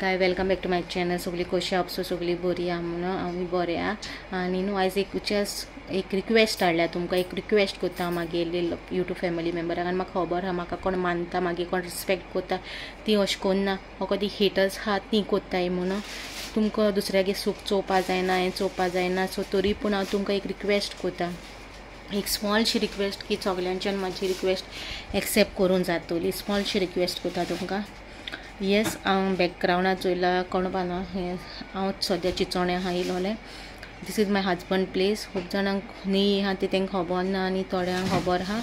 Guys welcome back to my channel. सगळी कशी आपसो सगळी बरी आहा म्हणून आमी बरे आहा. आनी न्हू आयज एक जस्ट एक रिक्वेस्ट हाडल्या तुमकां, एक रिक्वेस्ट करता मागेले यूट्यूब फॅमिली मेंबराक. आनी म्हाका खबर आहा म्हाका कोण मानता, मागीर कोण रिस्पेक्ट करता, ती अशें कोन्ना, फकत ती हेटर्स आहा ती कोत्ताय म्हणून तुमकां दुसऱ्यागे सूख चोवपा जायना, हें चोवपा जायना. सो तरी पूण हांव तुमकां एक रिक्वेस्ट करता, एक स्मॉलशी रिक्वेस्ट की सगल्यांच्यान म्हाजी रिक्वेस्ट एक्सेप्ट करूंक जातली. स्मॉलशी रिक्वेस्ट करता तुमकां. येस, हांव बॅकग्रावंडार चोयला कोणपा ना, हें हांव सद्या चिंचोण्या आहा येयलोलें. This is my husband place. खूब जाणांक न्ही आहा ती तांकां खबर ना आनी थोड्यांक खबर आहा.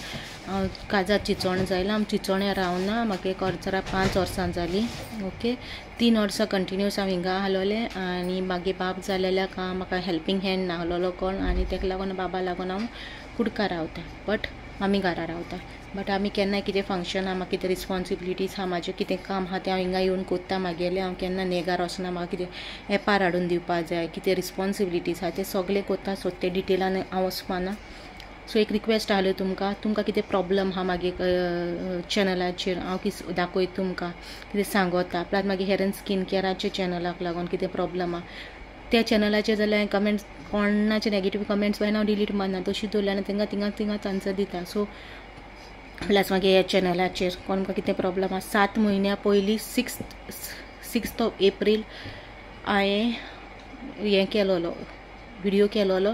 हांव काजार चिंचोण जायला, हांव चिंचोण्या रावना, म्हाका एक वर्सां 5 वर्सां जालीं. ओके, 3 वर्सां कंटिन्यूस हांव हिंगा आहलोलें. आनी मागीर बाब जालेल्याक म्हाका हेल्पींग हँड नाहलोलो कोण, आनी ताका लागून बाबा लागून हांव कुडका रावता, बट मामी घरा रावता. बट आमी केन्नाय कितें फंक्शन आहा, म्हाका कितें रिस्पोन्सिबिलिटीज आहा, म्हाजें कितें काम आहा तें हांव हिंगा येवन कोत्ता मागेलें. हांव केन्ना नेगार वचना, म्हाका कितें एपार हाडून दिवपा जाय, कितें रिस्पोन्सिबिलिटीज आहा तें सगळें कोत्ता. सो तें डिटेलान हांव वचपाना. सो एक रिक्वेस्ट आहल्यो तुमकां, तुमकां कितें प्रॉब्लम आहा मागीर चॅनलाचेर हांव कितें दाखयता तुमकां, कितें सांगता. प्लस मागीर हेर एंड स्किन केअराचे चॅनलाक लागून कितें प्रॉब्लम आहा त्या चॅनलाचेर जाल्यार कमेंट्स कोणाचे नेगेटीव कमेंट्स हांव डिलीट मारना, तशी दवरल्या आनी तांकां थिंगा थिंगाच आन्सर दिता. सो प्लस मागीर ह्या चॅनलाचेर कोण कितें प्रॉब्लम आहा, 7 म्हयन्या पयलीं 6 एप्रील हांवें हें केलोलो, व्हिडियो केलोलो,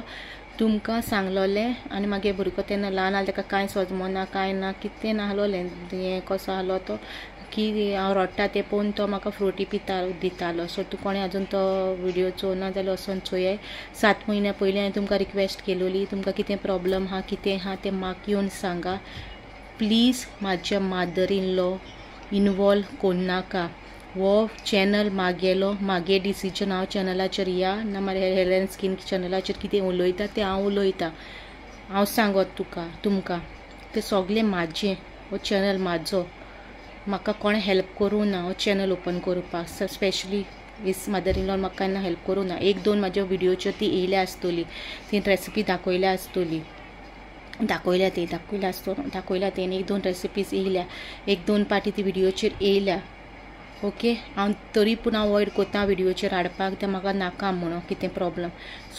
तुमकां सांगलोलें. आनी मागीर भुरगो तेन्ना ल्हान आसलो, ताका कांय सजमना कांय ना, कितें नाहलोलें, हें कसो आहलो तो की हांव रडटा तें पळोवन तो म्हाका फ्रुटी पिता दितालो. सो तूं कोणें अजून तो व्हिडियो चोवना जाल्यार वचोन चोयाय. 7 म्हयन्या पयलीं हांवें तुमकां रिक्वेस्ट केलोली, तुमकां कितें प्रॉब्लम आहा कितें आहा तें म्हाका येवन सांगा. प्लीज म्हाज्या मादर इन लॉ इनवॉल्व कोन्नाका. हो चॅनल मागेलो, मागे डिसिजन. हांव चॅनलाचेर या ना मागीर हेर एंड स्किन चॅनलाचेर कितें उलयता तें हांव उलयता, हांव सांगत तुका तुमकां तें सगळें म्हाजें. हो चॅनल म्हाजो, म्हाका कोणें हेल्प करूं ना हो चॅनल ओपन करपाक. Specially his mother in law म्हाका केन्ना हेल्प करूं ना. 1-2 म्हाज्या व्हिडियोचेर ती येयल्या आसतली, ती रेसिपी दाखयल्या आसतली, दाखयल्या ती दाखयल्या आसतो दाखयल्या तेणी 1-2 रेसिपीज येयल्या, 1-2 पाटी ती व्हिडियोचेर येयल्या. ओके, हांव तरी पूण अवॉयड कोत्ता व्हिडियोचेर हाडपाक, तें म्हाका नाका म्हणून कितें प्रॉब्लम.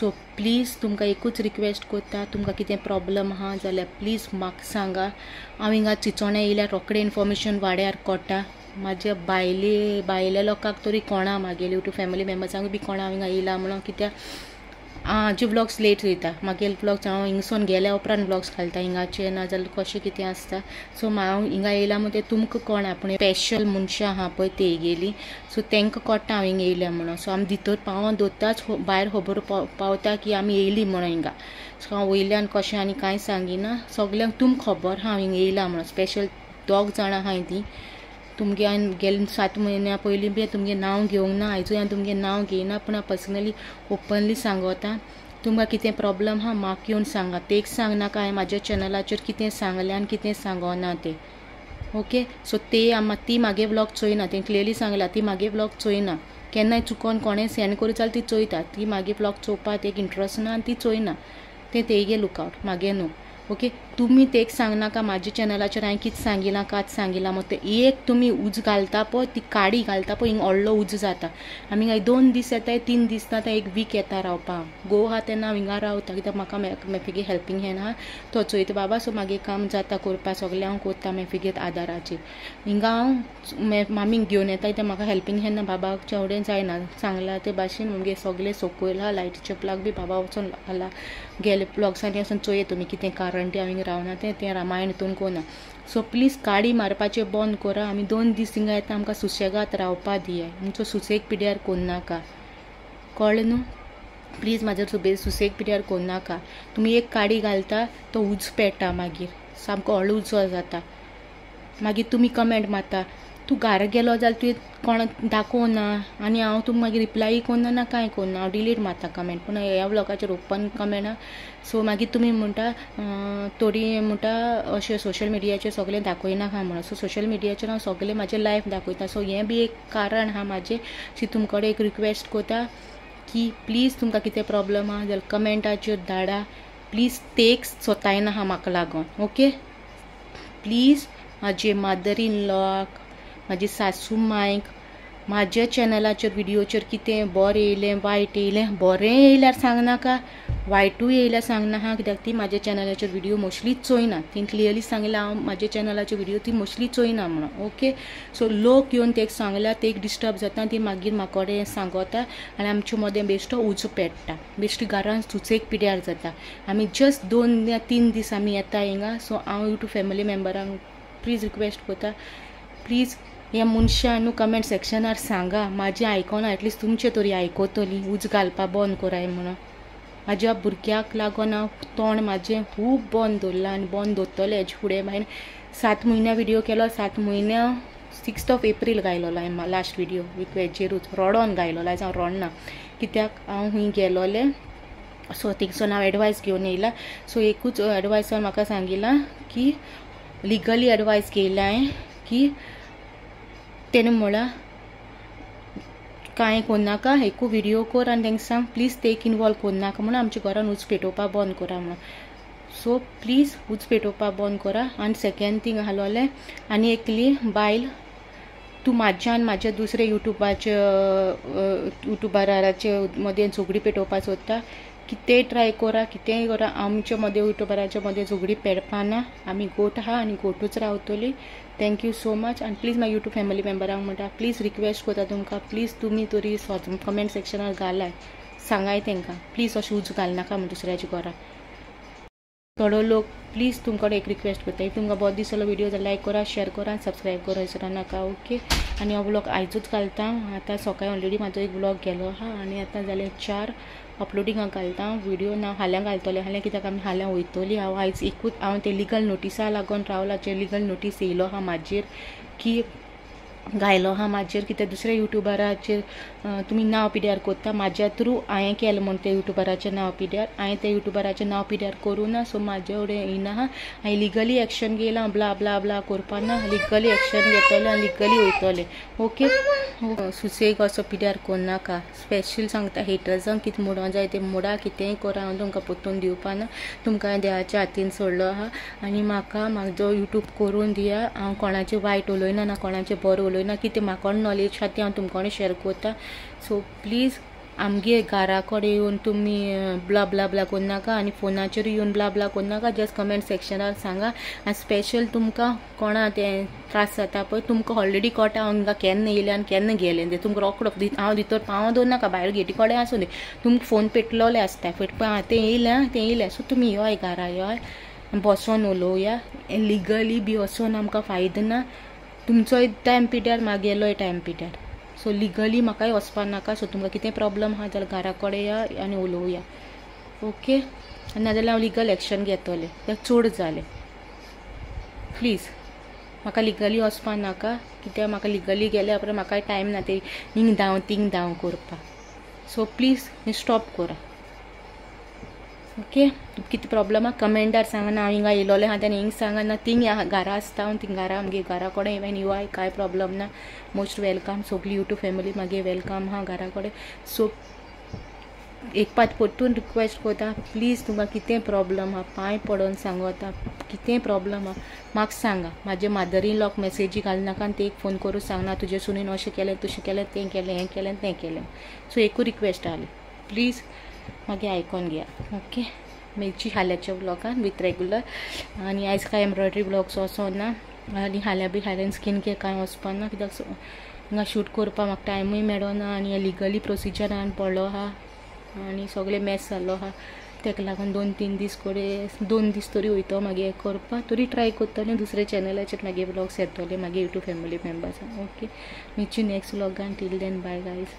सो प्लीज तुमकां एकूच रिक्वेस्ट कोत्ता, तुमकां कितें प्रॉब्लम आहा जाल्यार प्लीज म्हाका सांगा. हांव हिंगा चिंचोण्या येयल्यार रोखडें इन्फॉर्मेशन वाड्यार कोट्टा. म्हाज्या भायल्या लोकांक तरी कोणा, मागेले यूट्यूब फॅमिली मेंबर्सांक बी कोणा हांव हिंगा येयला म्हणून. कित्याक हाजे व्लॉग्स लेट वयता, मागीर व्लॉग्स हांव हिंगसून गेल्या उपरांत व्लॉग्स घालता हिंगाचे, नाजाल्यार कशें कितें आसता. सो हांव हिंगा येयला म्हणून तें तुमकां कोणा, पूण स्पेशल मनशां आहा पळय ते गेली, सो तांकां कळटा हांव हिंगा येयल्या म्हणून. सो आमी भितर पावोन दवरताच भायर खबर पावता की आमी येयली म्हणून हिंगा. सो हांव वयल्यान कशें आनी कांय सांगिना, सगल्यांक तुमकां खबर आहा हांव हिंगा येयला म्हणून. स्पेशल 2 जाणां आहाय ती तुमगे हांवें गेले 7 म्हयन्या पयलीं बी तुमगें नांव घेवंक ना, आयजूय हांवें तुमगें नांव घेयना, पूण हांव पर्सनली ओपनली सांगता तुमकां कितें प्रॉब्लम आहा म्हाका येवन सांगा. तेक सांगनाका हांवें म्हाज्या चॅनलाचेर कितें सांगलें आनी कितें सांगना तें. ओके, सो ते ती मागे व्लॉग चोयना, तें क्लियरली सांगलां, ती मागे व्लॉग चोयना. केन्नाय चुकोन कोणें सेंड करूं जाल्यार ती चोयता, ती मागे व्लॉग चोवपाक एक इंट्रस्ट ना आनी ती चोयना, तें तेगे लुकआवट मागे न्हू. ओके, तुमी तेक सांगनाका म्हाज्या चॅनलाचेर हांवें कितें सांगिलां कांयच सांगिलां म्हूण. तें एक तुमी उज घालता पळय, ती काडी घालता पळय, हिंगा व्हडलो उजो जाता. आमी हिंगा 2 दीस येताय, 3 दीस ना एक वीक येता रावपाक. गोवा आहा तेन्ना हांव हिंगा रावता, कित्याक म्हाका मेफिगे हेल्पींग हँड आहा तो चोयता बाबा. सो मागीर काम जाता करपाक, सगळें हांव कोत्ता मेफिगेत आदाराचेर. हिंगा हांव मामीक घेवन येता, कित्याक म्हाका हेल्पींग हँड ना, बाबाक चेवडें जायना. सांगलां ते भाशेन मुगे सगळें सकयल आहा, लायटीचे प्लग बी बाबा वचोन घाला गेले प्लग्सांनी वचोन चोये तुमी कितें कारण तें हांव हिंगा रावना तें तें रामायण हितून कोना. सो प्लीज काडी मारपाचें बंद करा. आमी 2 दीस हिंगा येता, आमकां सुशेगाद रावपा दियाय, तुमचो सुसेग पिड्यार कोन्नाका, कळ्ळें न्हू? प्लीज म्हाजो सुसेग पिड्यार कोन्नाका. तुमी एक काडी घालता तो उजो पेट्टा, मागीर सामको हळू उजो जाता. मागीर तुमी कमेंट मारता, तूं घरा गेलो जाल्यार तुवें कोणाक दाखोवना, आनी हांव तुमकां मागीर रिप्लाय कोन्ना ना कांय कोन्ना, हांव डिलीट मारता कमेंट. पूण ह्या व्लॉगाचेर ओपन कमेंट आहा. सो मागीर तुमी म्हणटा थोडीं म्हणटा अशें सोशल मिडियाचेर सगळें दाखयनाका म्हणून. सो सोशल मिडियाचेर हांव सगळें म्हाजें लायफ दाखयता. सो हें बी एक कारण आहा म्हाजें, शी तुमकां कडेन एक रिक्वेस्ट करता की प्लीज तुमकां कितें प्रॉब्लम आहा जाल्यार कमेंटाचेर धाडा. प्लीज तेक सोतायनाका म्हाका लागून. ओके, प्लीज म्हाजे मदर इन लॉक, म्हाजी सासू मांयक म्हाज्या चॅनलाचेर व्हिडियोचेर कितें बरें येयलें वायट येयलें, बरें येयल्यार सांगनाका, वायटूय येयल्यार सांगनाका, कित्याक ती म्हाज्या चॅनलाचेर व्हिडियो मोस्टली चोयना. ती क्लियरली सांगलां हांव म्हाज्या चॅनलाचे व्हिडियो ती मोस्टली चोयना म्हणून. ओके, सो लोक येवन तेक सांगल्यार ते डिस्टर्ब जाता, ती मागीर म्हाका सांगता आनी आमचे मदें बेश्टो उजो पेट्टा, बेश्टी घरान सुसेग पिड्यार जाता. आमी जस्ट 2 या 3 दीस आमी येता हिंगा. सो हांव यूट्यूब फॅमिली मेम्बरांक प्लीज रिक्वेस्ट करता, प्लीज ह्या मनशां न्हू कमेंट सेक्शनार सांगा, म्हाजें आयकोना एटलिस्ट तुमचें तरी आयकतली, उज घालपा बंद कराय म्हणून. म्हाज्या भुरग्याक लागून हांव तोंड म्हाजें खूब बंद दवरलां आनी बंद दवरतलें हेजे फुडें. मागीर 7 म्हयन्या व्हिडियो केलो, 7 म्हयन्या 6 एप्रील घायलोलो हांवें लास्ट व्हिडियो रिक्वेस्टचेरूच रडोन घायलोलो. आयज हांव रडना कित्याक हांव खूंय गेलोलें, सो थिंगसून हांव एडवायस घेवन येयला. सो एकूच एडवायसान म्हाका सांगिलां की लिगली एडवायस घेयला हांवें की तेणें म्हळां कांय कोन्नाका, एकू व्हिडियो कर आनी तेंका सांग प्लीज तेक इनवॉल्व कोन्नाका म्हणून, आमच्या घरान उज पेटोवपा बंद करा म्हणून. सो प्लीज उज पेटोवपा बंद करा. आनी सेकेंड थींग आसलोलें, आनी एकली बायल तूं म्हाज्या आनी म्हाज्या दुसऱ्या युट्यूबराचे मदें झगडी पेटोवपा सोदता, कितेंय ट्राय करा कितेंय करा, आमच्या मदें युट्यूबराच्या मदें झगडी पेटपा ना. आमी गोट आहा आनी गोटूच रावतली. Thank you so much. आनी प्लीज म्हाज्या यूट्यूब फॅमिली मेम्बरांक म्हणटा, प्लीज रिक्वेस्ट करता तुमकां, प्लीज तुमी तरी कमेंट सेक्शनार घालाय, सांगाय तांकां प्लीज अशें उजो घालनाका म्हण दुसऱ्याच्या घरा. थोडो लोक प्लीज तुमकां एक रिक्वेस्ट करता, if तुमकां बरो दिसलो व्हिडियो जाल्यार लायक करा, शेअर करा आनी सबस्क्रायब करा विसरनाका. ओके, आनी हो व्लॉग आयजूच घालता. आतां सकाळी ऑलरेडी म्हाजो एक व्लॉग गेलो आहा आनी आतां जालें 4 अपलोडिंगाक घालता व्हिडियो ना, फाल्यां घालतलें. फाल्यां कित्याक आमी फाल्यां वयतली. हांव आयज एकूच हांव ते लिगल नोटिसा लागून रावला, जे लिगल नोटीस येयलो आहा म्हाजेर की घायलो आहा म्हाजेर की ते दुसऱ्या युट्यूबराचेर तुमी नांव पिड्यार करता, म्हाज्या थ्रू हांवें केलें म्हूण ते युट्यूबराचें नांव पिड्यार, हांवें ते युट्यूबराचें नांव पिड्यार करूं ना. सो म्हाजे कडेन येयना आहा, हांवें लिगली एक्शन घेयलां, ब्ला ब्ला ब्ला करपा ना, लिगली एक्शन घेतलें आनी लिगली वयतलें. ओके, सुसेग असो पिड्यार कोन्नाका. स्पेशल सांगता हेटर्सांक कितें म्हणूंक जाय तें मोडा, कितेंय करा, हांव तुमकां परतून दिवपा ना, तुमकां देवाच्या हातीन सोडलो आहा. आनी म्हाका म्हाजो यूट्यूब करून दिया, हांव कोणाचें वायट उलयना ना कोणाचें बरें उलयना, कितें म्हाका नॉलेज आहा ती हांव तुमकां शेअर करता. सो प्लीज आमगे घरा कडेन येवन तुमी ब्ला ब्ला ब्ला कोन्नाका आनी फोनाचेरूय येवन ब्ला ब्ला कोन्नाका, जस्ट कमेंट सेक्शनार सांगा. आनी स्पेशल तुमकां कोणा तें त्रास जाता पळय, तुमकां ऑलरेडी कळटा हांव हिंगा केन्ना येयलें आनी केन्ना गेलें तें, तुमकां रोकडो हांव भितर पांव दवरनाका, भायर गेटी कडेन आसूं दी, तुमकां फोन पेटलोले आसता, पळय तें येयलें तें येयलें. सो तुमी योय घरा योय, बसोन उलोवया, लिगली बी वचोन आमकां फायदो ना, तुमचोय टायम पिड्यार म्हागेलोय टायम पिड्यार. सो लिगली म्हाकाय वचपा नाका. सो तुमकां कितें प्रॉब्लम आहा जाल्यार घरा कडेन या आनी उलोवया. ओके, नाजाल्यार हांव लिगल एक्शन घेतलें, तें चड जालें. प्लीज म्हाका लिगली वचपा नाका, कित्याक म्हाका लिगली गेल्या उपरांत म्हाकाय टायम ना ते हिंग धांव तींग धांव करपाक. सो प्लीज हें स्टॉप करा. ओके, कितें प्रॉब्लम आहा कमेंटार सांगा, हांव हिंगा येयलोलें आहा तेन्ना हिंग सांगा ना, थिंग घरा आसता हांव, थिंग घरा आमगे घरा कडेन इवन येवाय, कांय प्रॉब्लम ना, मोस्ट welcome. सगळी यूट्यूब फॅमिली मागीर welcome आहा घरा कडेन. सो एक पाट परतून रिक्वेस्ट करता, प्लीज तुमकां कितें प्रॉब्लम आहा पांय पडोन सांगता, कितें प्रॉब्लम आहा म्हाका सांगा. म्हाजे मादर इन लॉक मॅसेजी घालनाका आनी ते एक फोन करून सांगना तुजे सुनेन अशें केलें तशें केलें तें केलें हें केलें तें केलें. सो एकूच रिक्वेस्ट आहली, प्लीज मागीर आयकोन घेया. ओके, मेळची फाल्यांच्या व्लॉगान विथ रेगुलर. आनी आयज कांय एम्ब्रॉयडरी व्लॉग्स वचो ना, आनी फाल्यां बी फाल्यां स्किन केअर कांय वचपा ना, कित्याक हिंगा शूट करपाक म्हाका टायमूय मेळना आनी लिगली प्रोसिजरान पडलो आहा आनी सगळें मॅस जाल्लो आहा, ताका लागून 2-3 दीस कडेन 2 दीस तरी वयतो मागीर करपाक, तरी ट्राय करतलें दुसऱ्या चॅनलाचेर मागीर व्लॉग्स येतले मागीर यूट्यूब फॅमिली मेम्बर्सांक. ओके, मेळची नेक्स्ट व्लॉगान, टील then bye guys.